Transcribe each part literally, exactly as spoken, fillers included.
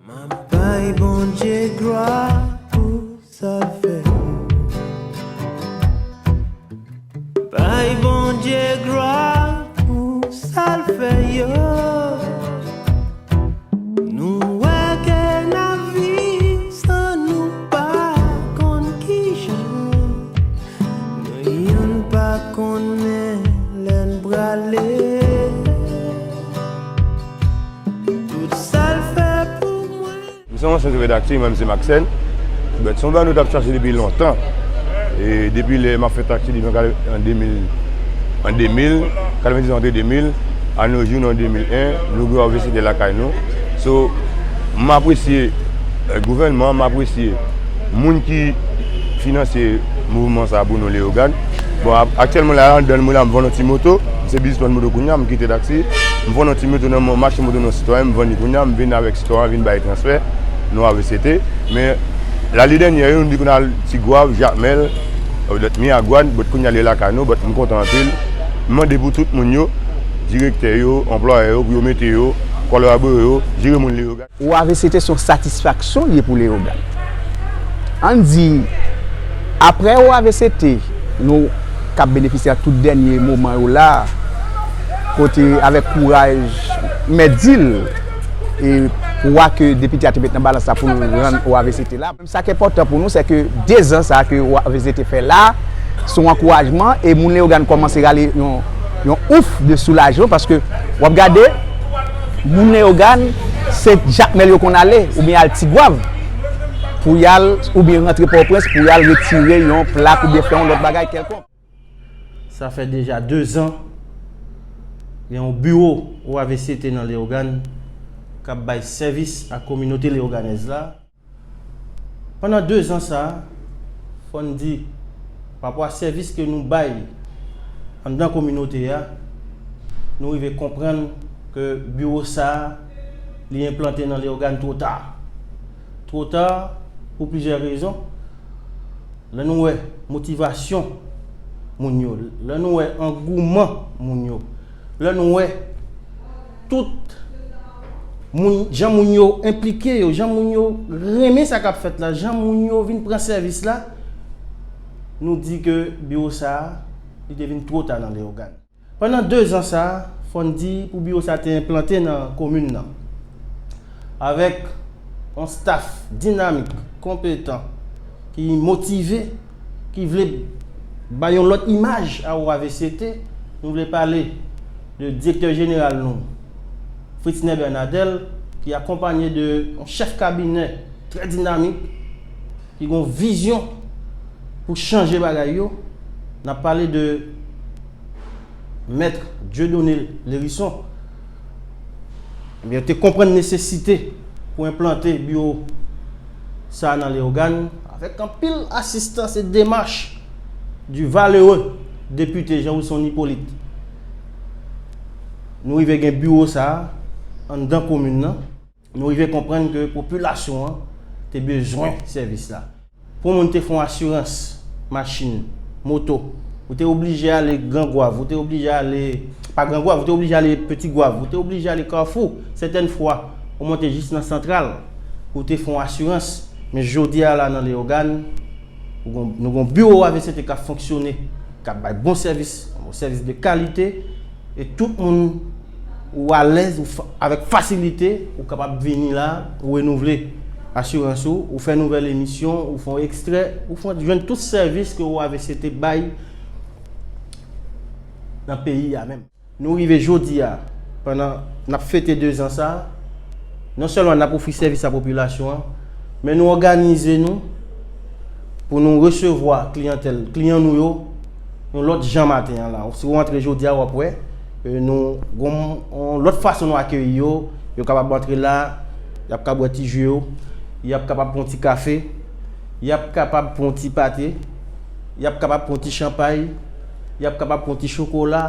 Bay Bondye glwa pou sa l fè. Bay Bondye glwa pou sa l fè yo. Nou wè ke n ap viv san nou pa konn kijan. Nou youn pa konnen lè n prale. Tout sa l fè pou mwen. M se yon ansyen chofè taksi, mwen se Maxène. Bèt se yon bagay nou t ap chache depi lontan. E depi lè m ap fè taksi depi an de mil, an de mil, katrevendiz antre de mil, a no jou nou an de mil en, nou gen O A V C T lakay nou. So, m apresye, eh, gouvènman, m apresye moun ki finanse mouvman sa pou nou Leyogàn. Bon, a-, aktyèlman la, anndan mwen la, m vann yon ti moto. M se biznismann moto kounye a, m kite taksi. M vann yon ti moto nan, m achte moto nan sitwayen, m vann li kounye a, m vin avèk sitwayen, vin bay transfè, nou avè sete. Men, lane dènyè, yo, nou di konn al Ti Gwav, Jakmèl, Miragwàn, bòt kounye a li lakay nou, bòt m kontan anpil. M mande pou tout moun yo, direktè yo, anplwayè yo, pou yo mete yo, kolaboratè yo, jere moun Leyogàn. O A V C T se yon satisfaksyon li ye pou Leyogàn. Ann di, apre O A V C T, nou k ap benefisye a tout dènye moman yo la, kote avèk kouraj mèt di l, e pou wa ke depite a te met nan balans la pou l rann O A V C T la. Sa k enpòtan pou nou, se ke de zan sa ke O A V C T fè la, se yon ankourajman, e moun Leyogàn kòmanse rale yon, yon ouf de soulajman, paske w ap gade, moun Leyogàn, se Jakmèl yo konn ale, oubyen al Ti Gwav, pou y al, oubyen rantre Pòtoprens, pou y al retire yon plak oubyen fè yon lòt bagay kèlkonk. Sa fè deja de zan, gen yon biwo O A V C T nan Leyogàn k ap bay sèvis a kominote leyoganèz la. Pandan de zan sa a, fò n di, parapò a sèvis ke nou bay anndan kominote a, nou rive konprann ke biwo sa a, li enplante nan Leyogàn two ta. Two ta pou plizyè rezon. Lè nou wè motivasyon moun yo, lè nou wè angouman moun yo, lè nou wè tout moun, jan moun yo enplike yo, jan moun yo renmen sa k ap fèt la, jan moun yo vin pran sèvis la, nou di ke biwo sa a, li te vin two ta nan Leyogàn. Pandan de zan sa a, fò n di pou biwo sa a te enplante nan komin nan. Avèk yon staf dinamik, konpetan, ki motive, ki vle bay yon lòt imaj a O A V C T, nou vle pale de direktè jeneral nou, Fritzner Bernadel, ki akonpanye de yon chèf kabinè trè dinamik, ki gen yon vizyon pou chanje bagay yo. N ap pale de Mèt Dieudonné Lhérisson, ebyen, te konprann nesesite pou enplante biwo sa a nan Leyogàn, avèk anpil asistans e demach du valeureux député Jean Wilson Hyppolite. Nou rive gen biwo sa a anndan komin nan. Nou rive konprann ke popilasyon an te bezwen sèvis la. Pou moun te fè yon asirans machin, moto, ou te oblije ale Gran Gwav, ou te oblije ale, pa Gran Gwav, ou te oblije ale Peti Gwav, ou te oblije ale Kafou. Sètèn fwa, ou monte jis nan Santral pou w te fè yon asirans. Men jodi a la nan Leyogàn, ou gon, nou gon biwo A V C T k ap fonksyone, k ap bay bon sèvis, bon sèvis de kalite, e tout moun ou alèz, ou fa-, avèk fasilite, ou kapab vini la, ou renouvle asirans ou, ou fè nouvèl emisyon, ou fè yon ekstrè, ou fè, jwenn tout sèvis ke O A V C T bay nan peyi a menm. Nou rive jodi a, pandan n ap fete de zan sa, non sèlman n ap ofri sèvis a popilasyon an, men nou òganize nou pou nou resevwa kliyantèl, kliyan nou yo, yon lòt jan maten an la. Si w antre jodi a, w ap wè, e, nou gon yon lòt fason nou akeyi yo. Yo kapab antre la, y ap ka bwè ti ji yo, y ap kapab pran yon ti kafe, y ap kapab pran yon ti pate, y ap kapab pran yon ti chanpay, y ap kapab pran yon ti chokola,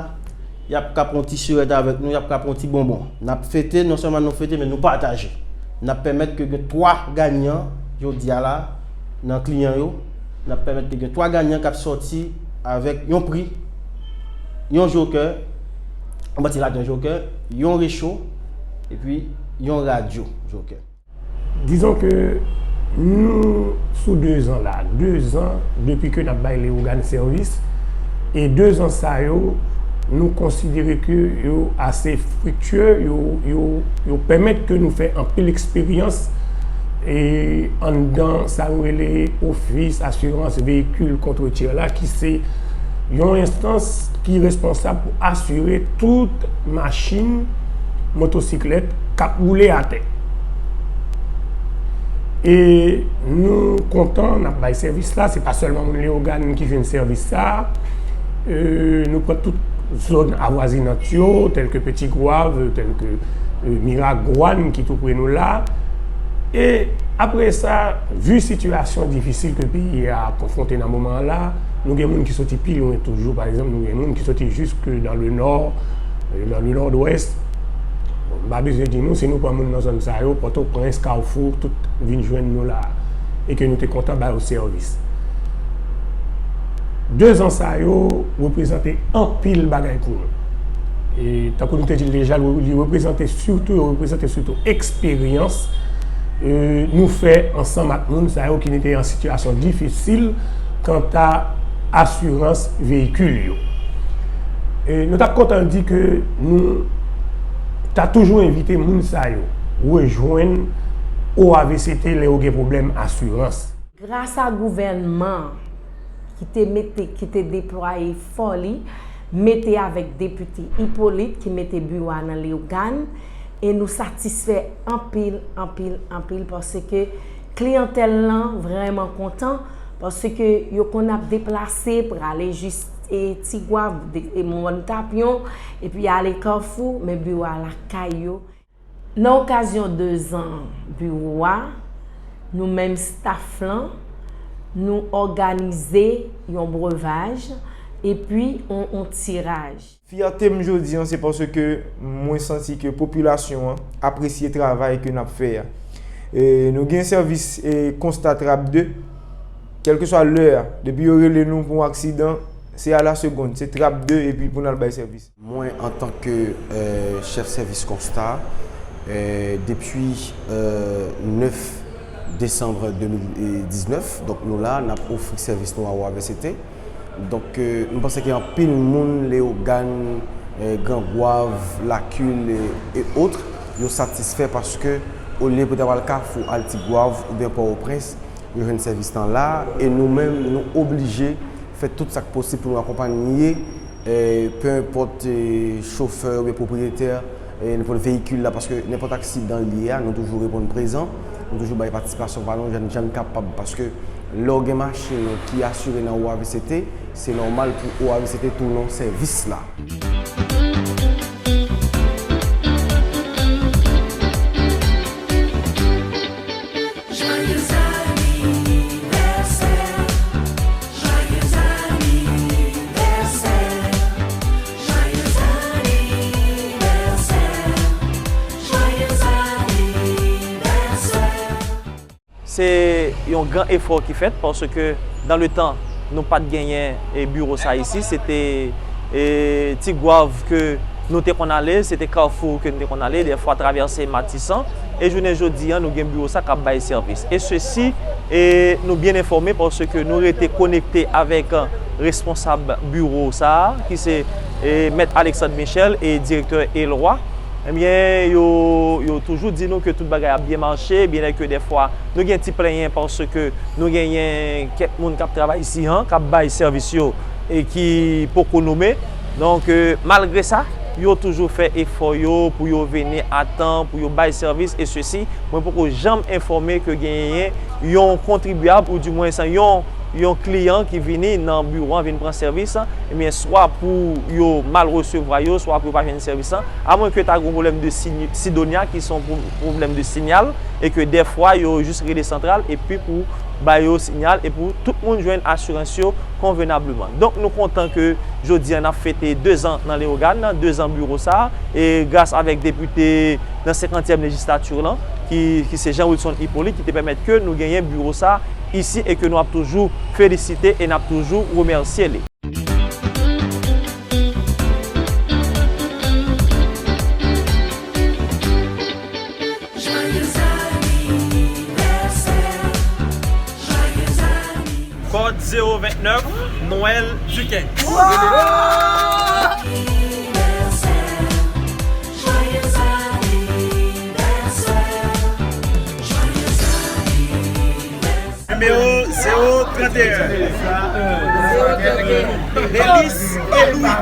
y ap ka pran yon ti sirèt avèk nou, y ap ka pran yon ti bonbon. N ap fete, non sèlman nou fete, men nou pataje. N ap pèmèt ke gen twa ganyan jodi a la nan kliyan yo. N ap pèmèt ke gen twa ganyan k ap sòti avèk yon pri, yon jokè, yon bwat laten jokè, yon recho, epi yon radyo jokè. Dizon ke nou sou dezan la, dezan depi ke n ap bay Leyogàn sèvis, e dezan sa yo, nou konsidere ke yo ase friktye, yo, yo, yo pèmèt ke nou fè anpil eksperyans e anndan sa nou rele ofis asirans veyikil kont tir la, ki se yon enstans ki responsab pou asire tout machin, motosiklèt k ap woule atè. E nou kontan n ap bay sèvis la, se pa sèlman moun Leyogàn ki jwenn sèvis sa. E nou pran tout zòn avwazinant yo, tèlke Petit Goâve, tèlke, e, Miragwàn ki tou pre nou la. E apre sa, vi sitiyasyon difisil ke peyi a konfwonte nan moman an la, nou gen moun ki soti pi lwen toujou. Pa egzanp, nou gen moun ki soti jiske dans le nord, e, dans le nord-ouest. Bon, m pa bezwen di nou, si nou pran moun nan zòn sa yo, Pòtoprens, Kafou, tout vin jwenn nou la, e ke nou te kontan ba yo sèvis. Dezan sa yo reprezante anpil bagay pou nou. E tankou nou te di l deja, li reprezante sitou, yo reprezante sitou eksperyans, e, nou fè ansanm ak moun sa yo ki te an sitiyasyon difisil kanta asirans veyikil yo. E nou t ap kontan di ke nou ta toujou envite moun sa yo rejwenn O A V C T lè yo gen pwoblèm asirans. Gras a gouvènman an ki te mete, ki te deplwaye fò li, mete avèk Depite Hyppolite ki mete biwo a nan Leyogàn, e nou satisfè anpil, anpil, anpil, paske kliyantèl lan vrèman kontan, paske yo konn ap deplase, prale jis, e, Ti Gwav, de, e, Mòn Tapyon, epi ale Kafou, men biwo a lakay yo. Nan okazyon dezan biwo a, nou menm staf lan, nou òganize yon brevaj epi on, on tiraj. Fyète m jodi a, se paske mwen santi ke popilasyon an apresye travay ke n ap fè a. E, nou gen sèvis, e, konsta trap de, kèlkeswa lè a, depi yo rele nou pou yon aksidan, se a la segonn, se trap de epi pou n al bay sèvis. Mwen, antanke, e, chèf sèvis konsta, e, depi, e, nèf desanm de mil diznèf, donk nou la, n ap ofri sèvis nou a O A V C T. Donk, e, nou panse ke anpil moun, Leyogàn, e, Gran Gwav, Lakil, e, e otre, yo satisfè paske olye pou ta pral Kafou, al Ti Gwav oubyen Pòtoprens, yo jwenn sèvis lan la, e nou menm, nou oblije fè tout sa k posib pou nou akonpanye, e, pe enpòt, e, chofè oubyen pwopriyetè, e, nenpòt veyikil la, paske nenpòt aksidan li ye a, nou toujou reponn prezan, nou toujou bay patisipasyon pa nou, jan, jan n kapab, paske lè w gen machin ou ki asire nan O A V C T, se nòmal pou O A V C T tounen w sèvis la. Se yon gran efò ki fèt, paske dans le temps, nou pa t genyen, e, biwo sa isi. Se te, e, Ti Gwav ke nou te konn ale, se te Kafou ke nou te konn ale, dèfwa travèse Matisan. E jounen jodi a, nou gen biwo sa k ap bay sèvis. E sesi, e, nou byen enfòme paske nou rete konekte avèk, e, responsab biwo sa a, ki se, e, Mèt Alexandre Michel e direktè Elwa. Ebyen, yo, yo toujou di nou ke tout bagay ap byen mache, byenlè ke dèfwa nou gen ti plenyen paske nou genyen kèk moun k ap travay isi an, k ap bay sèvis yo e ki poko nome. Donk, e, malgre sa, yo toujou fè efò yo pou yo vini a tan, pou yo bay sèvis, e sesi, mwen poko janm enfòme ke genyen yon kontribyab, oudimwens yon, yon kliyan ki vini nan biwo an vin pran sèvis, ebyen, swa pou yo mal resevwa yo, swa pou yo pa jwenn sèvis lan, amwen ke ta gen yon pwoblèm de si-, sidonya, ki se yon pwo-, pwoblèm de sinyal, e ke dèfwa, yo jis rele santral, epi pou ba yo sinyal, e pou tout moun jwenn asirans yo konvenableman. Donk, nou kontan ke jodi a, n ap fete dezan nan Leyogàn, dezan biwo sa a, e gras avèk depite nan senkantyèm lejislati lan, ki, ki se Jean Wilson Hyppolite, ki te pèmèt ke nou genyen biwo sa a isi, e ke nou ap toujou felisite e n ap toujou remèsye li. zewo vennèf, Noël Duquesne. Nimewo zewo trannteyen. Belis Eloui.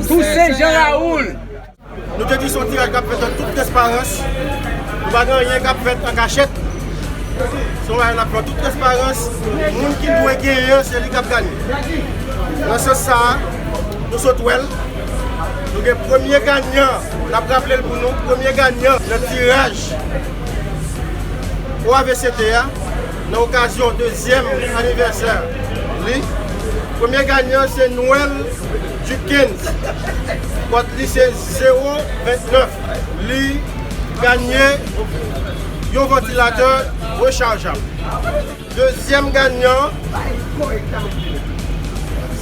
Toussaint Jean Raoul. Nou te di se yon tiraj k ap fèt an tout transparans. Nou pa gen anyen k ap fèt an kachèt. Se yon bagay n ap fè an tout transparans. Moun ki dwe genyen an, se li k ap ganye. Nan sans sa a, nou sot wè l. Nou gen premye ganyan, n ap raple l pou nou, premye ganyan nan tiraj O A V C T a, nan okazyon dezyèm anivèsè li. Premye ganyan se Noël Duquesne. Kòd li se zewo vennèf. Li ganye yon vantilatè rechajab. Dezyèm ganyan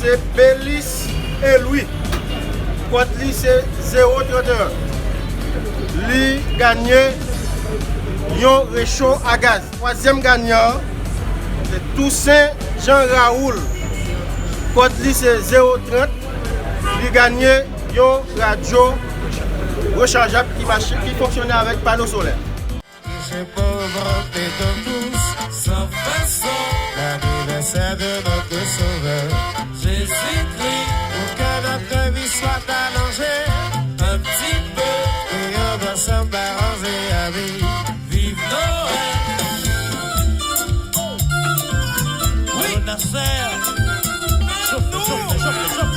se Belis Eloui. Kòd li se zewo trannteyen. Li ganye yon recho a gaz. Twazyèm ganyan an, se Toussaint Jean Raoul. Kòd li se zewo trant. Li ganye yon radyo rechajab ki mache, ki fonksyone avèk pano solè. Ki se pòvrete de tous, san fason. L'anniversaire de notre Sauveur, Jésus-Christ. Pour que notre vie soit allongée un petit peu, et on va s'embarrasser à vivre. Vive Noël! Oui. Bonne affaire. Chauffe, chauffe, chauffe, chauffe.